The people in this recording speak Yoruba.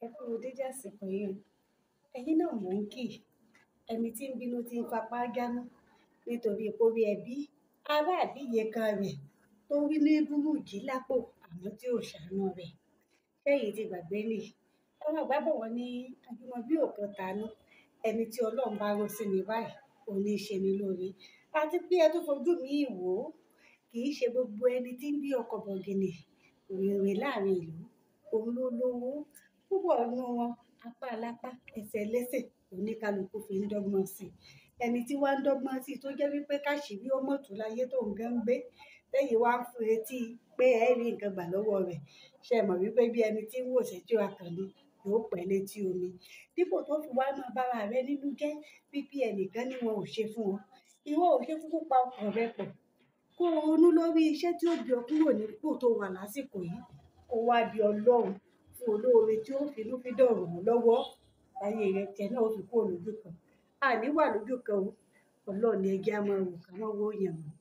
Ẹ kú dédé àsìkò yìí o. Ẹ̀yin náà mò ń kì. Ẹni tí ń bínú tí ń fapá jánu nítorí pé ó rí ẹbí, ará àbí iyekan rẹ̀ tó rí ní búrújì lápò àmọ́ tí ò ṣàánú rẹ̀. Ṣẹ́yìn ti gbàgbé ni. Àwọn àgbà bọ̀ wọ́n ní àjùmọ̀bí ò kan tàánú. Ẹni tí Ọlọ́run bá rán sí mi báyìí, òun ní í ṣe ni lóore. Àti pé ẹ tó fojú mi wò ó, kì í ṣe gbogbo ẹni tí ń bí ọkọ̀ bọ̀gìnì rìnrìn láàrin ìlú, òun ló lówó. Púpọ̀ nínú wọn, apá alápá, ẹsẹ̀ ẹlẹ́sẹ̀, oníkálukú fi ń dọ́gbọ́n sí i. Ẹni tí wá ń dọ́gbọ́n sí i tó jẹ́ wípé káṣírí ó mọ̀tún láyé tó ń gan gbé, tẹ́yìn wá ń fún etí pé ẹ rí nǹkan gbà lọ́wọ́ rẹ̀. Ṣé ẹ mọ̀ wípé bí ẹni tí ń wò ṣẹ́jú akànnì yóò pẹ́ létí omi. Dípò tó fi wá máa bá ara rẹ nínú jẹ́ wípé ẹnìkan ní wọn ò ṣe fún ọ. Ìwọ ò ṣe kúkú pa ọkàn rẹ pọ̀. Kó ronú lórí iṣẹ́ tí ó gbé ọ kúrò nípò tó wà lásìkò yìí. Kó wá bí Ọlọ́run fún olóore tí ó finú fídọ̀ ràn ọ́ lọ́wọ́. Ayé rẹ tẹ náà ó fi kúrò lójú kan. A ní wà lójú kan o. Ọlọ́run ni ẹ jẹ́ a máa wò ká máa wò èèyàn mọ́.